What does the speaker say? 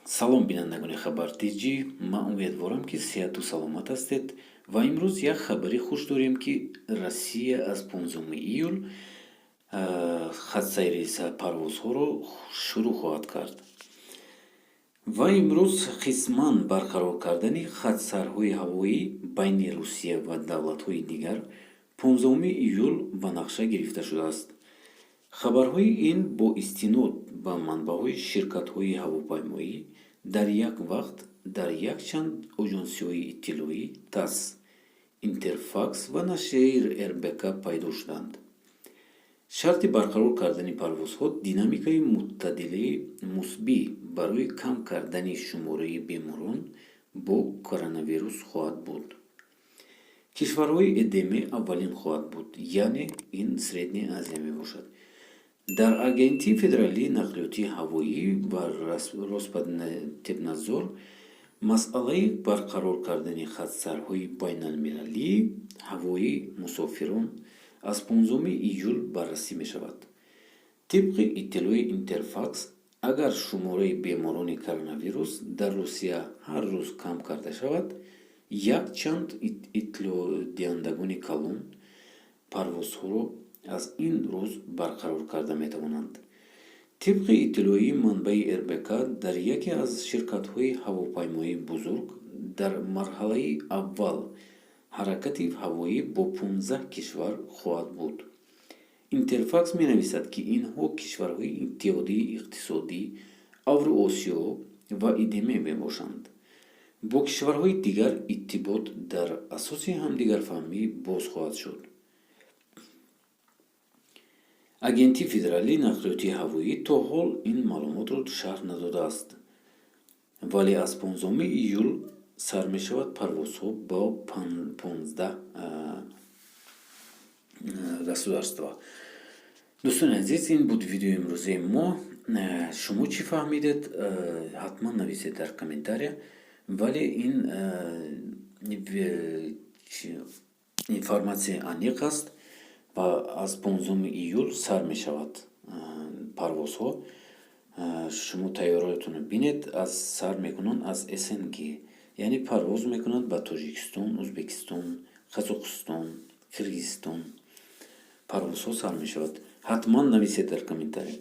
Салом, бинандагони Хабар ТҷМан умедворам, ки сиҳату саломат ҳастед ва имрӯз як хабари хуш дорем, ки Россия аз 15 июл хатсайри парвозҳоро шурӯъ хоҳад кард. Ва имрӯз қисман барқарор кардани хатсайрҳои ҳавоӣ байни Русия ва давлатҳои дигар 15 июл ба нақша гирифта шудааст. Хабарҳои ин бо истинод ба манбаъҳои ширкатҳои ҳавопаймоӣ дар як вақт дар якчанд оҷонсиҳои иттилоӣ ТАСС, Интерфакс ва нашрияи РБК пайдо шуданд. Шарти барқарор кардани парвозҳо динамикаи мӯътадили мусбӣ барои кам кардани шумораи беморон бо коронавирус хоҳад буд. Кишварҳои ЭДМ аввалин хоҳад буд, яъне ин Средняя Азия мебошад. Дар Агентии федералии нақлиёти ҳавоӣ ва Роспотребнадзор масъалаи барқарор кардани хатсайрҳои байналмилалии ҳавоии мусофирон аз 15 июл баррасӣ мешавад. Тибқи иттилои Интерфакс, агар шумораи беморони коронавирус дар Русия ҳар рӯз кам карда шавад, якчанд иттилоъдиҳандагони калон парвозҳоро аз ин рӯз барқарор карда метавонанд. Тибқи иттилои манбаи РБК, дар яке аз ширкатҳои ҳавопаймоии бузург дар марҳалаи аввал ҳаракати ҳавоӣ бо 15 кишвар хоҳад буд. Интерфакс менависад, ки инҳо кишварҳои Иттиҳодияи иқтисодӣ, Авроосиё ва ЭДМ мебошанд. Бо кишварҳои дигар иртибот дар асоси ҳамдигарфаҳмӣ боз хоҳад шуд. Агентии федералии нақлиёти ҳавоӣ то ҳол ин маълумотро шарҳ надодааст, вале аз 15 июл сар мешавад парвозҳо бо 15 государства. Дӯстони азиз, ин буд видеои имрӯзаи мо. Шумо чӣ фаҳмидед, ҳатман нависед дар комментария. Вале ин информатсия аниқ аст ва аз 15 июл сар мешавад парвозҳо. Шумо тайёриҳоятонро бинед, аз сар мекунанд аз СНГ, яъне парвоз мекунанд ба Тоҷикистон, Ӯзбекистон, Қазоқистон, Қирғизистон парвозҳо сар мешавад. Ҳатман нависед дар комментария.